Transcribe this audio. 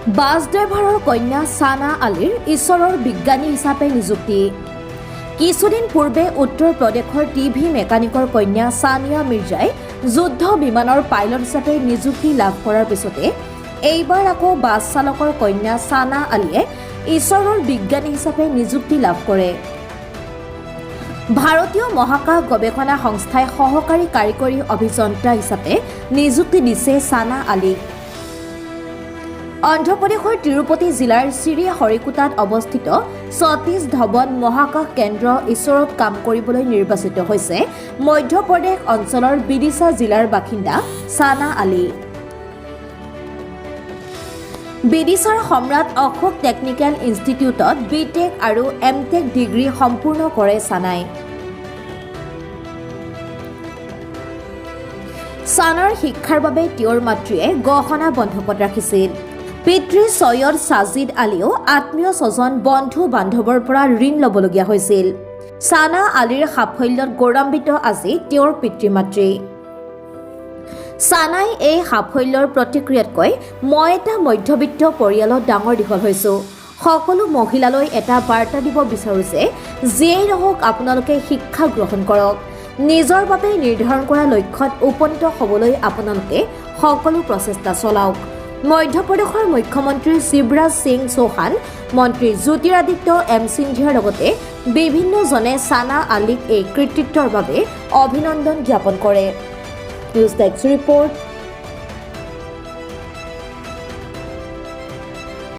Bus ড্ৰাইভাৰৰ কন্যা ছানা আলীৰ ইছৰোৰ বিজ্ঞানী হিচাপে নিযুক্তি। কিছুদিন পূৰ্বে উত্তৰ প্ৰদেশৰ টিভি মেকানিকৰ কন্যা ছানিয়া মিৰ্জাই যুদ্ধ বিমানৰ পাইলট হিচাপে নিযুক্তি লাভ কৰাৰ পিছতে এইবাৰ আকৌ বাছ চালকৰ কন্যা ছানা আলীয়ে ইছৰোৰ বিজ্ঞানী হিচাপে নিযুক্তি লাভ কৰে। ভাৰতীয় মহাকাশ গৱেষণা সংস্থাই সহকাৰী কাৰিকৰী অভিযন্তা হিচাপে নিযুক্তি দিছে ছানা আলীক। অন্ধ্ৰপ্ৰদেশৰ তিৰুপতি জিলাৰ শ্ৰীহৰিকোটাত অৱস্থিত সতীশ ধৱন মহাকাশ কেন্দ্ৰ ইছৰোত কাম কৰিবলৈ নিৰ্বাচিত হৈছে মধ্যপ্ৰদেশ অঞ্চলৰ বিদিশা জিলাৰ বাসিন্দা ছানা আলী। বিদিশাৰ সম্ৰাট অশোক টেকনিকেল ইনষ্টিটিউটত বি টেক আৰু এম টেক ডিগ্ৰী সম্পূৰ্ণ কৰে ছানাই। ছানাৰ শিক্ষাৰ বাবে তেওঁৰ মাতৃয়ে গহনা বন্ধকত ৰাখিছিল। পিতৃ চৈয়দ ছাজিদ আলীয়েও আত্মীয় স্বজন, বন্ধু বান্ধৱৰ পৰা ঋণ ল'বলগীয়া হৈছিল। ছানা আলীৰ সাফল্যত গৌৰৱান্বিত আজি তেওঁৰ পিতৃ মাতৃ। ছানাই এই সাফল্যৰ প্ৰতিক্ৰিয়াত কয়, "মই এটা মধ্যবিত্ত পৰিয়ালত ডাঙৰ দীঘল হৈছোঁ। সকলো মহিলালৈ এটা বাৰ্তা দিব বিচাৰোঁ যে যিয়েই নহওক, আপোনালোকে শিক্ষা গ্ৰহণ কৰক। নিজৰ বাবে নিৰ্ধাৰণ কৰা লক্ষ্যত উপনীত হ'বলৈ আপোনালোকে সকলো প্ৰচেষ্টা চলাওক।" মধ্যপ্ৰদেশৰ মুখ্যমন্ত্ৰী শিৱৰাজ সিং চৌহান, মন্ত্ৰী জ্যোতিৰাদিত্য এম সিন্ধিয়াৰ লগতে বিভিন্নজনে ছানা আলীক এই কৃতিত্বৰ বাবে অভিনন্দন জ্ঞাপন কৰে। News desk report.